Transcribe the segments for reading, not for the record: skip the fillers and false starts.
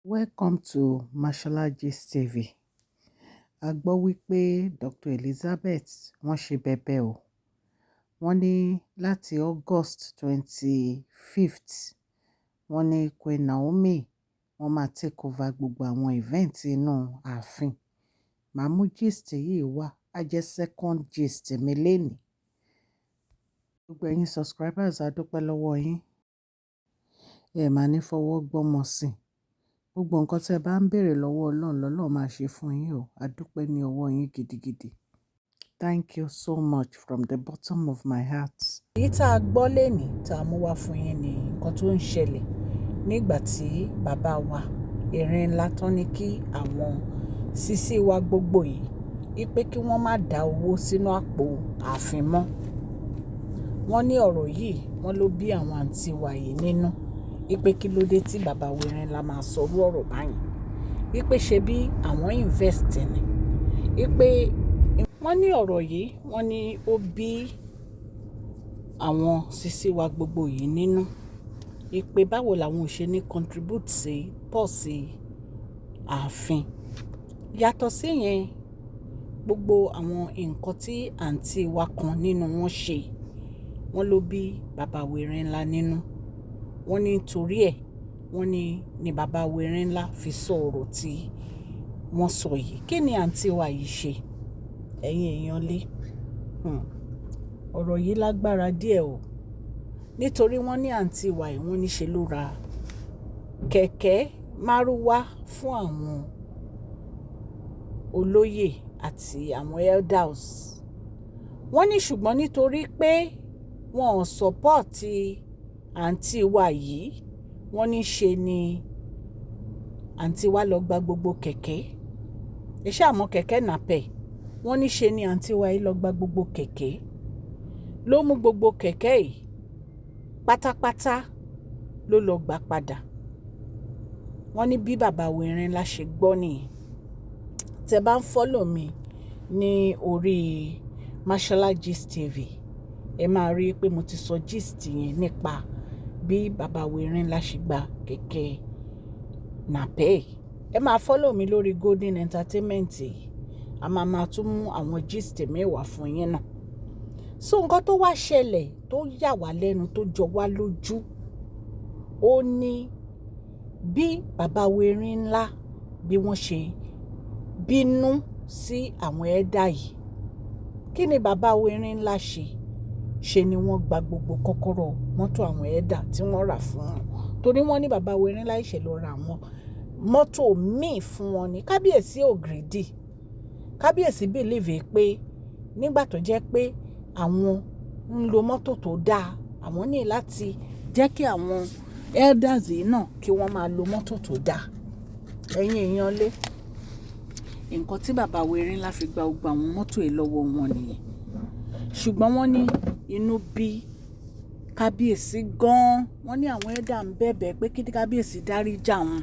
Welcome to Mashola Gist TV. A gbọ́ wípé Dr. Elizabeth wọ́n ṣe bẹbẹ o. Wọ́n ní láti August 25th, wọ́n ní Queen Naomi wọ́n máa take over gbogbo àwọn event inú ààfin. Màá mú gist yìí wá, á jẹ́ second gist mi lénìí. Gbogbo ẹ̀yin subscribers, a dúpẹ́ lọ́wọ́ yín. Ẹ máa ní fọwọ́ gbọ́mọ sí. Gbogbo nǹkan tí ẹ bá ń bèèrè lọ́wọ́ Ọlọ́run, lọ́lọ́run máa ṣe fún yín o. A dúpẹ́ ní ọwọ́ yín gidigidi. Thank you so much from the bottom of my heart. Èyí tá a gbọ́ lénìí tá a mú wá fún yín ní nǹkan tó ń ṣẹlẹ̀ nígbà tí bàbá wa Erin Ńlá tán ní kí àwọn sísí wa gbogbo yìí wípé kí wọ́n má dá owó sínú àpò ààfin mọ́. Wọ́n ní ọ̀rọ̀ yìí wọ́n ló bí àwọn àǹtí wa yìí nínú wípé kí ló dé tí bàbá wa Erin Ńlá máa sọ irú ọ̀rọ̀ báyìí, wípé ṣe bí àwọn invest ni, wípé wọ́n ní ọ̀rọ̀ yìí wọ́n ní ó bí àwọn sísí wa gbogbo yìí nínú, wípé báwo làwọn ò ṣe ní contribute sí purse ààfin. Yàtọ̀ sí yẹn, gbogbo àwọn nǹkan tí àǹtí wa kan nínú wọn ṣe, wọ́n ló bí bàbá wa Erin Ńlá nínú. Wọ́n ní torí ẹ̀, wọ́n ní bàbá wa Erin Ńlá fi sọ ọ̀rọ̀ tí wọ́n sọ yìí. Kí ni àǹtí wa yìí ṣe? Ẹ̀yin èèyàn lé. Ọ̀rọ̀ yìí lágbára díẹ̀ o. Nítorí wọ́n ní àǹtí wa yìí, wọ́n ní ṣe ló ra kẹ̀kẹ́ márúwá fún àwọn olóyè àti àwọn elders. Wọ́n ní ṣùgbọ́n nítorí pé wọ́n ò support àǹtí wa yìí, wọ́n ní ṣe ni àǹtí wa lọ gba gbogbo kẹ̀kẹ́. Ẹ ṣáà mọ̀ kẹ̀kẹ́ napep. Wọ́n ní ṣe ni àǹtí wa yìí lọ gba gbogbo kẹ̀kẹ́. Ló mú gbogbo kẹ̀kẹ́ yìí pátápátá ló lọ gbà padà. Wọ́n ní bí bàbá wa Erin Ńlá ṣe gbọ́ nìyẹn. Tẹ bá ń follow mi ní orí Mashola Gist TV, ẹ máa rí pé mo ti sọ gist yẹn nípa bí bàbá wa Erin Ńlá ṣe gba kẹ̀kẹ́ napep. Ẹ máa follow mi lórí Golden Entertainment yìí. A máa máa tún mú àwọn gist mẹ́wàá fún yín náà. So nǹkan tó wá ṣẹlẹ̀ tó yà wá lẹ́nu, tó jọ wá lójú, ó ní bí bàbá wa Erin Ńlá bí wọ́n ṣe bínú sí àwọn elder yìí. Kí ni bàbá wa Erin Ńlá ṣe? Ṣe ni wọ́n gba gbogbo kọ́kọ́rọ́ mọ́tò àwọn elder tí wọ́n rà fún wọn. Torí wọ́n ní bàbá wa Erin Ńlá ṣe lọ ra àwọn mọ́tò míì fún wọn ní. Kábíyèsí ò greedy. Kábíyèsí believe pé nígbà tó jẹ́ pé àwọn ń lo mọ́tò tó dáa, àwọn ní láti jẹ́ kí àwọn elders yìí náà kí wọ́n máa lo mọ́tò tó dáa. Ẹ̀yin èèyàn lé. Nǹkan tí bàbá wa Erin Ńlá fi gba gbogbo àwọn mọ́tò yìí lọ́wọ́ wọn nìyẹn. Ṣùgbọ́n wọ́n ní inú bí kábíyèsí gan. Wọ́n ní àwọn elder ń bẹ̀bẹ̀ pé kí kábíyèsí dáríjà wọn.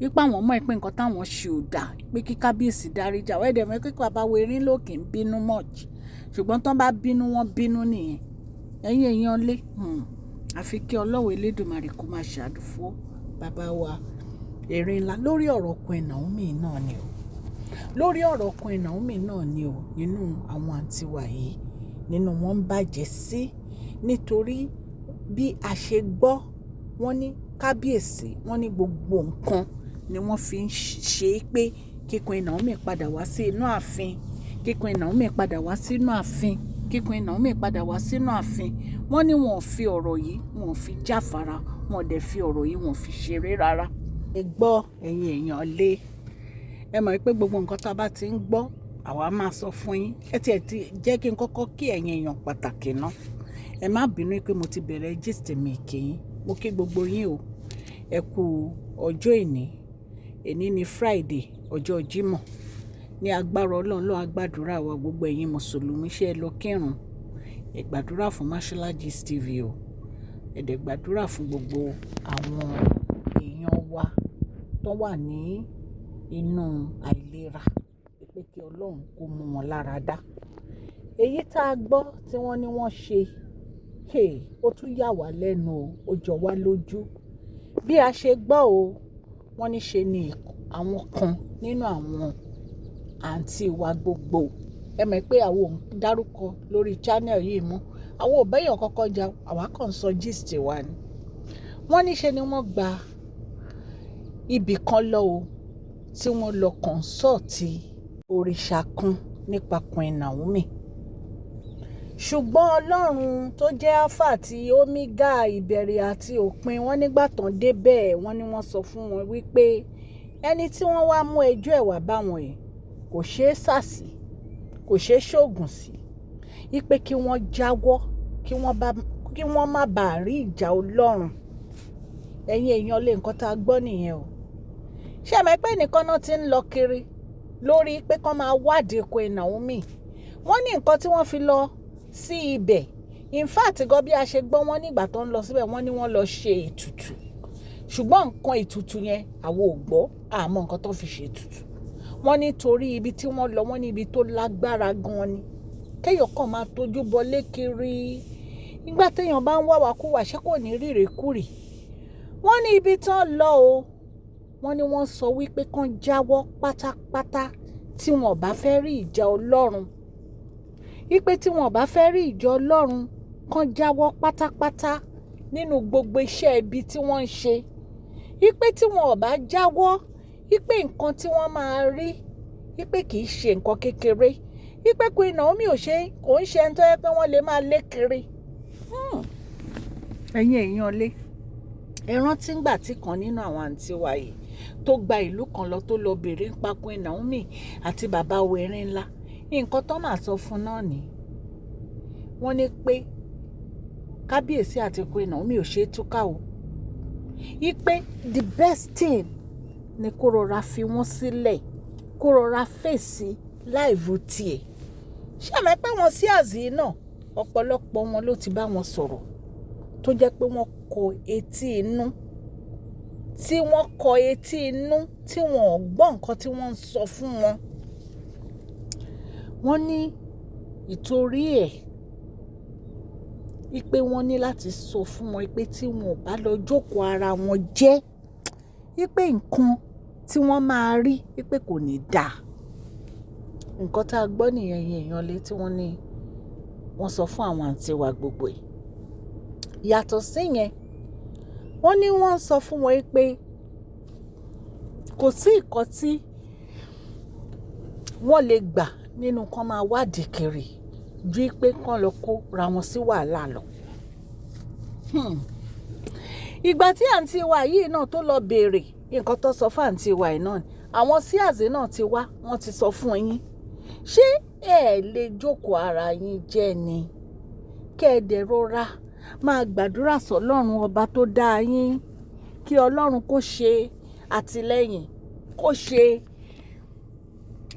Wípé àwọn mọ̀ pé nǹkan táwọn ṣe ò dá, pé kí kábíyèsí dáríjà wọn. Ẹ dẹ̀ mọ̀ pé bàbá wa Erin ló kì í bínú much. Ṣùgbọ́n tí wọ́n bá bínú, wọ́n bínú nìyẹn. Ẹ̀yin èèyàn lé. Àfi kí Ọlọ́run Elédùmarè kó máa ṣàánú fún bàbá wa Erin Ńlá lórí ọ̀rọ̀ Queen Naomi náà ni o. Lórí ọ̀rọ̀ Queen Naomi náà ni o. Nínú àwọn àǹtí wa yìí, nínú wọn ń bàjẹ́ sí. Nítorí bí a ṣe gbọ́, wọ́n ní kábíyèsí, wọ́n ní gbogbo nǹkan ni wọ́n fi ń ṣe pé kí Queen Naomi padà wá sí inú ààfin, kí Queen Naomi padà wá sínú ààfin, kí Queen Naomi padà wá sínú ààfin. Wọ́n ní wọn ò fi ọ̀rọ̀ yìí, wọn ò fi jáfara, wọn ò dẹ̀ fi ọ̀rọ̀ yìí, wọn ò fi ṣeré rárá. Ẹ gbọ́, ẹ̀yin èèyàn lé. Ẹ mọ̀ pé gbogbo nǹkan tí a bá ti ń gbọ́, àwa máa sọ fún yín. Ẹ tí ẹ ti jẹ́ kí n kọ́kọ́ kí ẹ̀yin èèyàn pàtàkì náà. Ẹ má bínú pé mo ti bẹ̀rẹ̀ gist mi kí yín. Mo kí gbogbo yín o. Ẹ kú ọjọ́ òní. Èní ni Friday, ọjọ́ Jímọ̀. Ní agbára Ọlọ́run, Ọlọ́run á gbàdúrà wa, gbogbo ẹ̀yin Mùsùlùmí, ṣé ẹ lọ kírun. Ẹ gbàdúrà fún Mashola Gist TV o. Ẹ dẹ̀ gbàdúrà fún gbogbo àwọn èèyàn wa tó wà ní inú àìlera pé kí Ọlọ́run kó mú wọn lára dá. Èyí tá a gbọ́ tí wọ́n ní wọ́n ṣe, hey, ó tún yà wá lẹ́nu o, ó jọ wá lójú. Bí a ṣe gbọ́ o, Wọ́n ní ṣe ni àwọn kan nínú àwọn àǹtí wa gbogbo. Ẹ mọ̀ pé àwọn ò ń dárúkọ lórí channel yìí mọ́. Àwọn ò bá èèyàn kankan jà, àwa kàn ń sọ gist wa ni. Wọ́n ní ṣe ni wọ́n gba ibì kan lọ o, tí wọ́n lọ consult òrìṣà kan nípa Queen Naomi. Ṣùgbọ́n Ọlọ́run tó jẹ́ Alpha àti Omega, ìbẹ̀rẹ̀ àti òpin, wọ́n nígbà tán dé bẹ́ẹ̀, wọ́n ní wọ́n sọ fún wọn wípé ẹni tí wọ́n wá mú ẹjọ́ ẹ̀ wá bá wọn yìí kò ṣeé sà sí, kò ṣeé ṣoògùn sí, wípé kí wọ́n jáwọ́, kí wọ́n má bàa rí ìjà Ọlọ́run. Ẹ̀yin èèyàn lé, nǹkan tá a gbọ́ nìyẹn o. Ṣé ẹ mọ̀ pé nìkan náà ti ń lọ kiri lórí pé kán máa wádìí Queen Naomi? Wọ́n ní nǹkan tí wọ́n fi lọ sí ibẹ̀, in fact gan, bí a ṣe gbọ́, wọ́n nígbà tó ń lọ síbẹ̀, wọ́n ní wọ́n lọ ṣe ètùtù. Ṣùgbọ́n nǹkan ètùtù yẹn, àwa ò gbọ́, àmọ́ nǹkan tó fi ṣe ètùtù. Wọ́n ní torí ibi tí wọ́n lọ, wọ́n ní ibi tó lágbára gan ni. Kéèyàn kàn máa tójú bọlé kiri. Nígbà téèyàn bá ń wá wàkúwà, ṣé kò ní rí ìrìkúrì? Wọ́n ní ibi tán lọ o, wọ́n ní wọ́n sọ wípé kán jáwọ́ pátápátá tí wọn ò bá fẹ́ rí ìjà Ọlọ́run. Wípé tí wọn ò bá fẹ́ rí ìjà Ọlọ́run, kán jáwọ́ pátápátá nínú gbogbo iṣẹ́ ibi tí wọ́n ń ṣe. Wípé tí wọn ò bá jáwọ́, wípé nǹkan tí wọ́n máa rí, wípé kì í ṣe nǹkan kékeré. Wípé Queen Naomi ò ṣe, kò ń ṣe ẹni tó yẹ pé wọ́n lè máa lé kiri. Ẹ̀yin èèyàn lé, ẹ rántí ngbà tí kan nínú àwọn àǹtí wa yìí tó gba ìlú kan lọ, tó lọ bèrè nípa Queen Naomi àti bàbá wẹ̀rin ńlá? Nǹkan tó máa sọ fún náà ni wọ́n ní pé kábíyèsí àti Queen Naomi ò ṣe é túká o, wípé the best thing ni kó rọra fi wọ́n sílẹ̀, kó rọra fèsì life tiẹ̀. Ṣé àmọ́ pé wọn sí àzì náà, ọ̀pọ̀lọpọ̀ wọn ló ti bá wọn sọ̀rọ̀, tó jẹ́ pé wọ́n kọ etí inú, tí wọ́n kọ etí inú, tí wọ́n ò gbọ́ nǹkan tí wọ́n ń sọ fún wọn. Wọ́n ní ìtorí ẹ̀ wípé wọ́n ní láti sọ fún wọn pé tí wọn ò bá lọ jókòó ara wọn jẹ́, wípé nǹkan tí wọ́n máa rí, wípé kò ní dáa. Nǹkan tá a gbọ́ nìyẹn, ẹ̀yin èèyàn lé, tí wọ́n ní wọ́n sọ fún àwọn àǹtí wa gbogbo yìí. Yàtọ̀ sí yẹn, wọ́n ní wọ́n sọ fún wọn pé kò sí nǹkan tí wọ́n lè gbà nínú kán máa wádìí kiri ju pé kán lọ kó ra wọn sí wàhálà lọ. Ìgbà tí àǹtí wa yìí náà tó lọ béèrè, nǹkan tó sọ fún àǹtí wa yìí náà ni àwọn seers náà ti wá, wọ́n ti sọ fún yín. Ṣé ẹ lè jókòó ara yín jẹ́ ni? Kẹ́ ẹ dẹ̀ rọra máa gbàdúrà sọ́lọ́run ọba tó dá yín, kí Ọlọ́run kó ṣe àtìlẹ́yìn, kó ṣe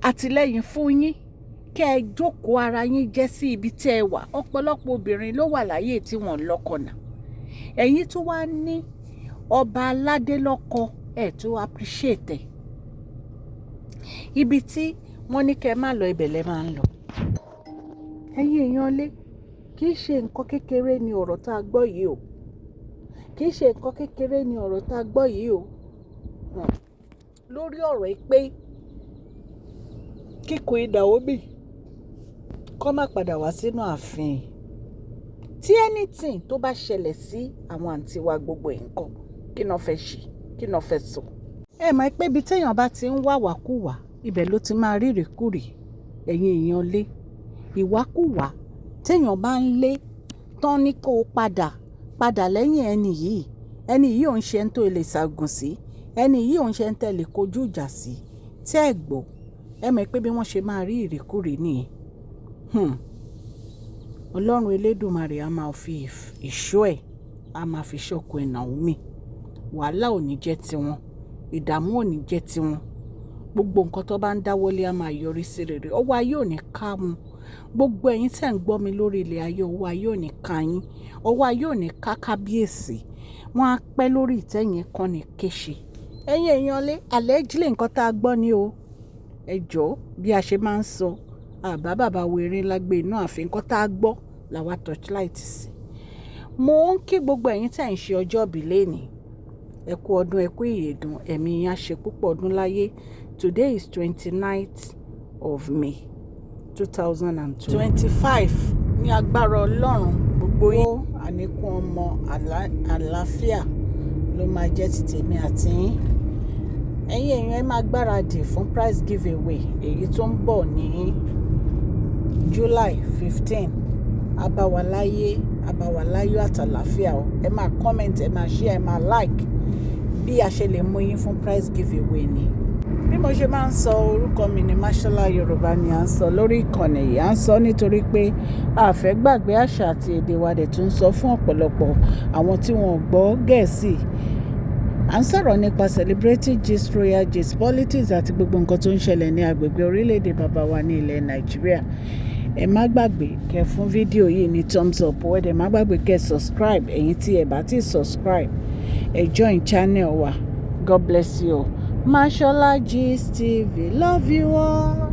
àtìlẹ́yìn fún yín. Kẹ́ ẹ jókòó ara yín jẹ́ sí ibi tí ẹ wà. Ọ̀pọ̀lọpọ̀ obìnrin ló wà láyé tí wọ́n lọ́kọ náà. Ẹ̀yin tó wá ní ọba aládé lọ́kọ, ẹ̀ tó appreciate ẹ̀. Ibi tí wọ́n ní kẹ́ ẹ má lọ, ibẹ̀ lẹ máa ń lọ. Ẹ̀yin èèyàn lé, kì í ṣe nǹkan kékeré ni ọ̀rọ̀ tá a gbọ́ yìí o. Kì í ṣe nǹkan kékeré ni ọ̀rọ̀ tá a gbọ́ yìí o. Lórí ọ̀rọ̀ yìí pé kí Queen Naomi kó má padà wá sínú ààfin. Tí anything tó bá ṣẹlẹ̀ sí àwọn àǹtí wa gbogbo ẹ̀ ńkọ́, kí ni wọ́n fẹ́ ṣe? Kí ni wọ́n fẹ́ sọ? Ẹ mọ̀ pé ibi tí èèyàn bá ti ń wá wàkúwà, ibẹ̀ ló ti máa rí ìrìkúrì. Ẹ̀yin èèyàn lé, ìwàkúwà tí èèyàn bá ń lé tán ní kó padà, padà lẹ́yìn ẹni yìí. Ẹni yìí ò ń ṣe ẹni tó lè ṣàgùn sí. Ẹni yìí ò ń ṣe ẹni tí ẹ lè kojú ìjà sí. Tí ẹ gbọ́, ẹ mọ̀ pé bí wọ́n ṣe máa rí ìrìkúrì nìyẹn. Ọlọ́run elédùmarè a máa fi ìṣọ́ ẹ̀, a máa fi ṣọ́ Queen Naomi. Wàhálà ò ní jẹ́ tiwọn, ìdààmú ò ní jẹ́ tiwọn. Gbogbo nǹkan tó bá ń dáwọ́lé a máa yọrí sí rere. Ọwọ́ ayé ò ní ká wọn. Gbogbo ẹ̀yin tí ẹ̀ ń gbọ́ mi lórí ilẹ̀ ayé, ọwọ́ ayé ò ní ká yín. Ọwọ́ ayé ò ní ká kábíyèsí. Wọ́n á pẹ́ lórí ìtẹ́ yẹn kan ní kéṣe. Ẹ̀yin èèyàn lé, allegedly nǹkan tá a gbọ́ ni o. Ẹ jọ̀ọ́, bí a ṣe máa ń sọ, àbá bàbá wẹ̀rin lágbé inú ààfin, nǹkan tá a gbọ́ làwa torchlight sí. Mo ń kí gbogbo ẹ̀yin tí ẹ̀ ń ṣe ọjọ́ ìbí lénìí. Ẹ kú ọdún, ẹ kú ìyèdún, ẹ̀mí yín á ṣe púpọ̀ ọdún láyé. Today is 29th of May 2025. Ní agbára Ọlọ́run, gbogbo yín, àníkún ọmọ, àlàáfíà ló máa jẹ́ ti tèmi àti yín. Ẹ̀yin èèyàn, ẹ máa gbáradì fún prize giveaway èyí tó ń bọ̀ ní July 15. Abáwaláyé, abáwaláyọ̀ àtàlàáfíà o. Ẹ máa comment, ẹ máa share, ẹ máa like bí a ṣe lè mú yín fún prize giveaway ni. Bí mo ṣe máa ń sọ, orúkọ mi ni Mashola. Yorùbá ni à ń sọ lórí ìkànnì yìí. À ń sọ nítorí pé a fẹ́ gbàgbé àṣà àti èdè wa, dẹ̀ tún sọ fún ọ̀pọ̀lọpọ̀ àwọn tí wọ́n gbọ́ Gẹ̀ẹ́sì. À ń sọ̀rọ̀ nípa celebrity gist, royal gist, politics àti gbogbo nǹkan tó ń ṣẹlẹ̀ ní agbègbè orílẹ̀-èdè bàbá wa ní ilẹ̀ Nàìjíríà. Ẹ má gbàgbé kẹ́ fún fídíò yìí ní thumbs up. Ẹ dẹ̀ má gbàgbé kẹ́ subscribe. Ẹ̀yin tí ẹ bá ti subscribe, ẹ join channel wa. God bless you all. Mashola Gist TV love you all.